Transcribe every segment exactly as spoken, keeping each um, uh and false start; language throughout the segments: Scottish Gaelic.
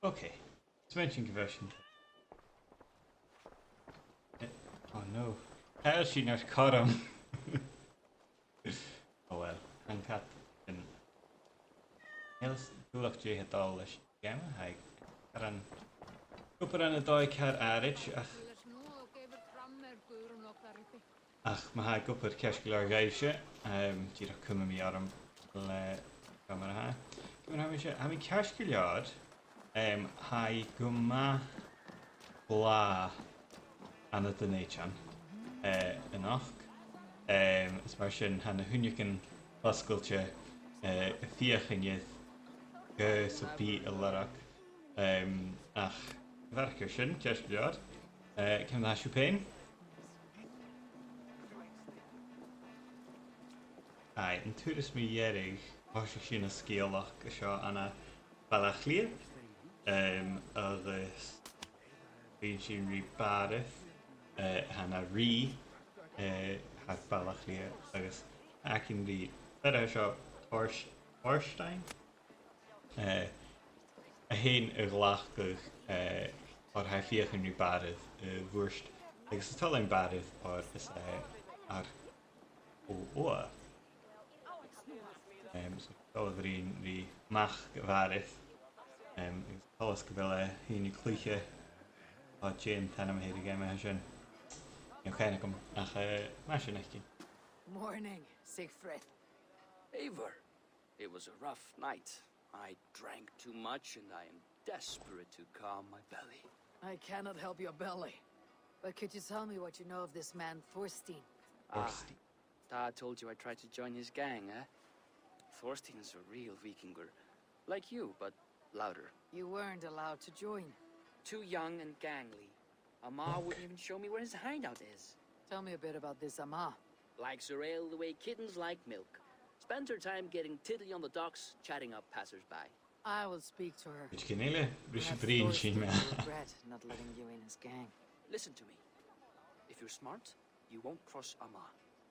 Okay. Is mi sin gu bheil sin. Eh, oh no. Tha sin air cothrom. Oh well. An cat in. Nils, dùil agad dè tha dol leis an geama, tha e car an obair an dòigh car àraid, ach ach ma tha e ag obair ceart gu leòr dhuibhse, em, dìreach cumaidh mi orm le camara tha. Cuimhne, tha mi, tha mi ceart gu leòr, em, tha e gu math blàth ann an Dùn Èideann, eh, a-nochd. Em, is mar sin, tha na h-uinneagan fosgailte, eh, a' feuchainn gu, so bidh e a' lorg. Em, ach, a bharrachd air sin, ceart gu leòr. Eh, ciamar a tha sibh fhèin? Aye, an turas mu dheireadh, thòisich sinn an sgeulachd seo ann am Baile Àtha Cliath, em, agus bha sinn ri bàrd, eh, tha na rìgh, eh, tha Baile Àtha Cliath, agus tha againn ri fear seo Thors-, Thorstein, eh, a tha fhèin a' glacadh, eh, oir tha e a' feuchainn ri bàrd, eh, bhuairt, agus is toil leinn bàrd oir is e ar ò-, òa. Em, so, dol a bhruidhinn ri mac a' bhàird. Em, agus coltas gu bheil e fhèin a' cluich, o, dè an t-ainm a th' air a' gheama sin. Chan eil cuimhne agam, ach, eh, mar sin fhaicinn. Morning, Siegfried. Eivor, it was a rough night. I drank too much and I am desperate to calm my belly. I cannot help your belly, but could you tell me what you know of this man Thorstein? Ah, Thorstein. Dad told you I tried to join his gang, eh? Thorstein's a real Vikingur. Like you, but louder. You weren't allowed to join. Too young and gangly. Amma wouldn't even show me where his hideout is. Tell me a bit about this Amma. Likes her ale the way kittens like milk. Spends her time getting tiddly on the docks, chatting up passers-by. I will speak to her. Cuideigin eile, ris a' bhruidhinn sinn. Perhaps Thorstein will regret not letting you in his gang. Listen to me. If you're smart, you won't cross Amma.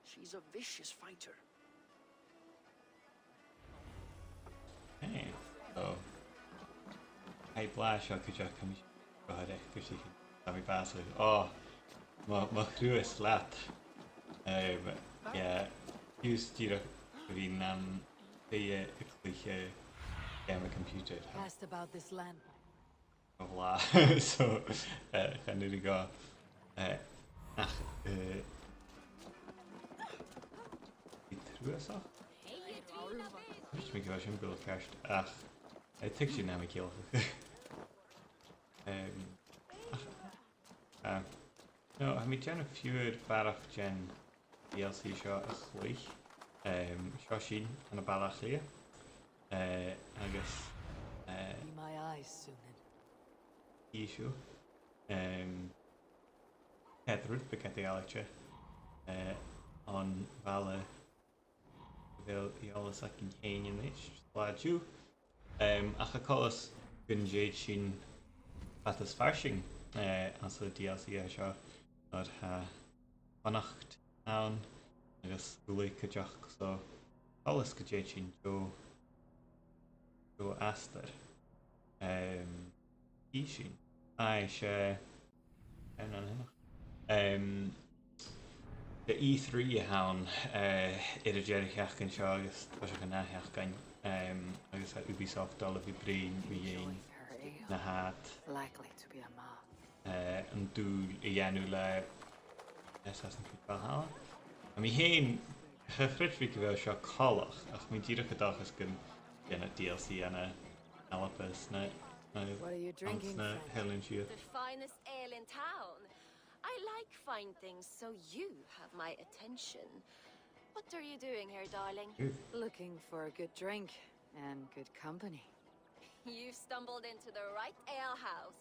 She's a vicious fighter. Hey, so. Tha e blàth seo cuideachd, tha mi gu h-àraidh, cuideachd, tha mi a' bàsachadh. Oh, mo, mo chruas leat. Um, yeah, fiù 's dìreach gu bhith nam bheatha a' cluich, eh, geama computer. Asked about this land. A bhlàth. So, eh, chan urrainn dhomh, eh, ach, eh, bhith truasach. Tha mi a' smaoineachadh gu bheil sin buileach ceart, ach, eh, tuigidh sibh nam ceangal. Em, ach, eh, no, tha mi a' dèanamh fiughair barrachd den D L C seo a chluich. Em, seo sinn ann am Baile Àtha Cliath. Eh, agus, eh, Be my eyes, Sunan. Issue. Em, ceud rud beag eadar-dhealaichte, eh, am baile a bheil eòlas againn fhèin a-nis, 's dòcha. Em, ach tha coltas gun tèid sinn fad as farsaing, eh, anns an D L C seo, oir tha Connacht ann, agus Ulaidh cuideachd, so coltas gun tèid sinn deagh, deagh astar. Em, chì sinn. Aye, 's e, em, na, na, na. Em, 's e E three a th' ann, eh, air an deireadh-sheachdain seo agus toiseach an ath-sheachdain, em, agus tha Ubisoft a' dol a bhith a' bruidhinn mu dheidhinn na tha iad, likely to be a mob, eh, an dùil a dhèanamh le Assassin's Creed Valhalla. Tha mi fhèin, cha chreid mi gu bheil seo coltach, ach tha mi dìreach an dòchas gun dèan iad D L C ann an Alba 's na, na, What are you drinking, anns na friend? Helen Shield. The finest ale in town. I like fine things, so you have my attention. What are you doing here, darling? Good. Looking for a good drink and good company. You've stumbled into the right alehouse.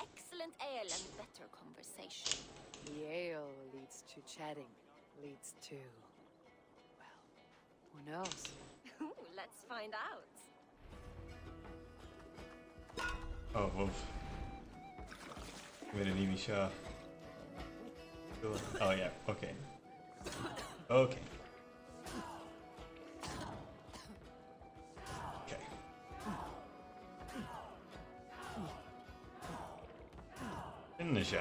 Excellent ale and better conversation. The ale leads to chatting, leads to, well, who knows? Ooh, let's find out. Oh, woof. Where did he be shot? Oh, yeah, okay. Okay. Okay. An e sin?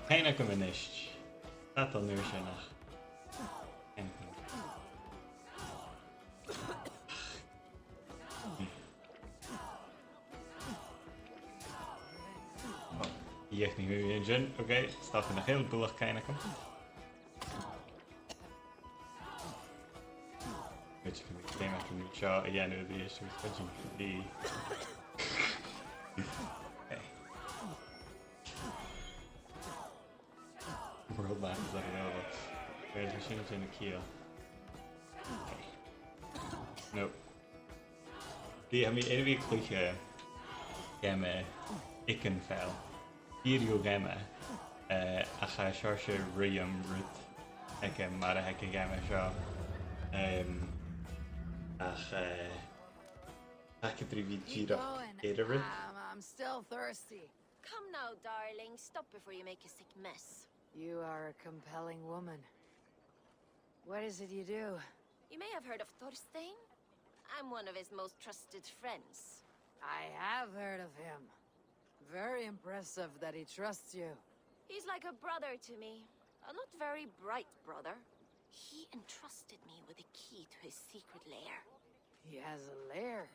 Chan eil cuimhne a-nis. Tha an uair sin ach. Chan eil cuimhne. Oh, dhìochuimhnich mi an sin. Okay, stop an a chèile buileach chan eil cuimhne. Which can be game after me seo a dhèanamh a-rithist, which can be. Okay. World map is unavailable. Where's the Shin Chin Kill? Okay. Nope. Bidh mi air a bhith a' cluich geama Ikenfell. Bidh e ro gheama, eh, ach tha seòrsa ruitheam rud aige mar a th' aig a' gheama seo. Em, ach, eh, tha e gu bhith dìreach air a rud. I'm, I'm still thirsty. Come now, darling, stop before you make a sick mess. You are a compelling woman. What is it you do? You may have heard of Thorstein. I'm one of his most trusted friends. I have heard of him. Very impressive that he trusts you. He's like a brother to me. A not very bright brother. He entrusted me with the key to his secret lair. He has a lair.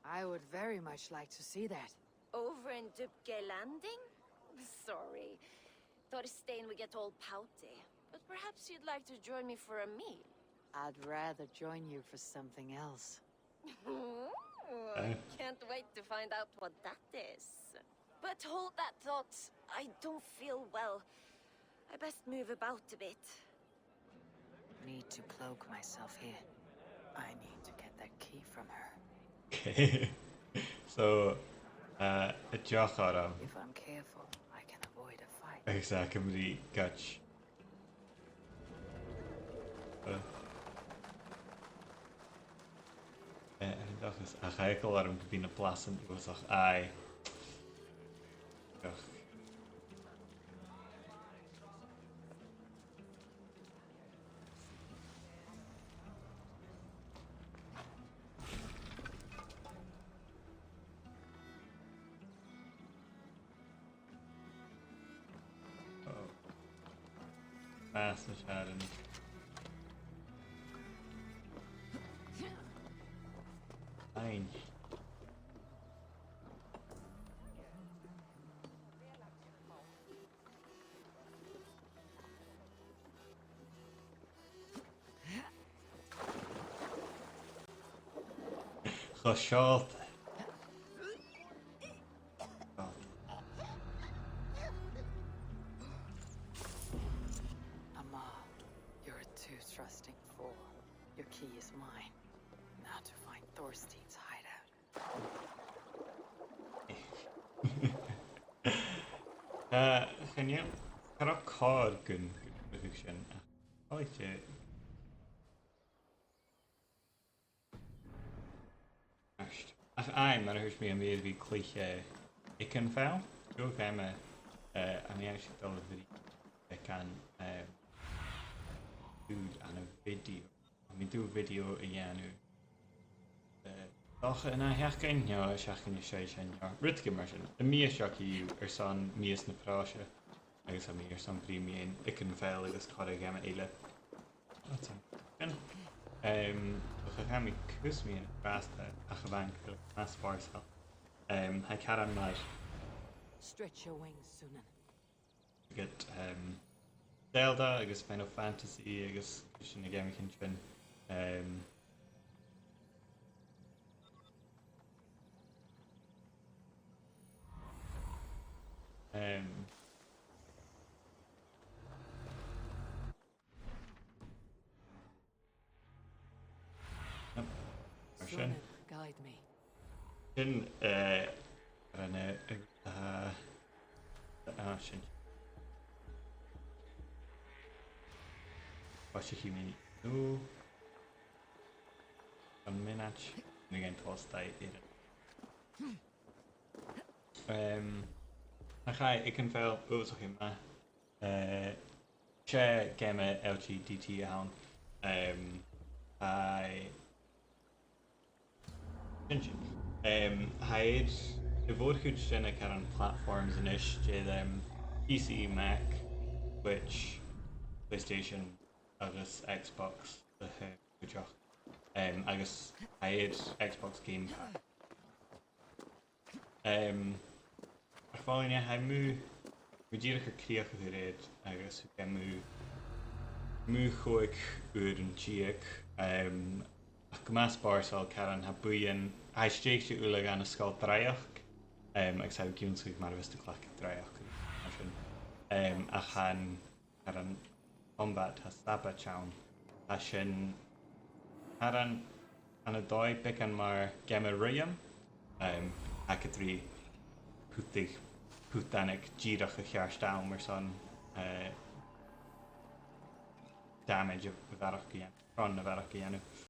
I would very much like to see that. Over in Dubke Landing? Sorry. Thorstein would get all pouty. But perhaps you'd like to join me for a meal. I'd rather join you for something else. Ooh, I can't wait to find out what that is. But hold that thought. I don't feel well. I best move about a bit. Need to cloak myself here. I need to get that key from her. Okay. So, uh, a deoch orm. If I'm careful, I can avoid a fight. Exactly, gotcha. Uh, eh, an dòchas, ach tha eagal orm gum bi na blasan uabhasach, aye. Ach. Oh. Massive shot in. Fine. Cho seòlta. Amal, you're a too trusting fool. Your key is mine. Now to find Thorstein's hideout. Eh, chan eil, cha robh còir gun, gun, gun sin. Ach, oidhche. Ach aye, mar a thuirt mi, tha mi air a bhith a' cluich, eh, Ikenfell. Deagh gheama, eh, a tha mi actually dol a bhruidhinn air, eh, dùil ann am video. Tha mi dol a bhruidhinn air, eh, dòcha an ath sheachdain, no an t-seachdain a-rithist, no rudeigin mar sin. Am mìos seo co-dhiù airson mìos na pròise. Agus tha mi airson bruidhinn mu Ikenfell agus corra gheama eile. That's it. Sin. Em, ach tha mi cus mì-fhortanach ach a bheil an-dràsta. Em, tha e caran mar... Stretch your wings, Sunan. Get, em, Zelda agus Final Fantasy agus cuspair na geamaichean sin. Em, em, Yep. Mar sin. Sunan, guide me. Sin, eh, an, eh, eh, ah, sin. Bha seo a' chiad mhinion. Nì mi an mionaid. Nì mi an toiseach air. Em, ach aye, Ikenfell, uabhasach math. Eh, 's e geama L G D T a th' ann. Um, aye. Sin sin. Um, tha iad, a' mhòr-chuid sin aig caran platforms a-nis, tha iad, um, P C, Mac, Switch, PlayStation agus Xbox a th' ann cuideachd. Um, agus tha iad Xbox Game Pass. Um, ach fhèin, tha mi, mi dìreach air crìoch a chur air agus thug e mu, mu chòig uairean deug. Um, ach gu math spòrsail, caran, tha buidheann, tha e stèidhichte uile dhan an sgoil draoidheachd, um, agus tha thu ag ionnsachadh mar a bhios tu a' cleachdadh draoidheachd mar sin. Um, ach tha an, caran, combat, tha sabaid ann. Tha sin, caran, ann an dòigh beagan mar geama ruighean, um, ach a' dol ri putadh, putanaigeadh dìreach a cheart àm airson, eh, damage a, a bharrachd a dhèanamh, cron a bharrachd a dhèanamh.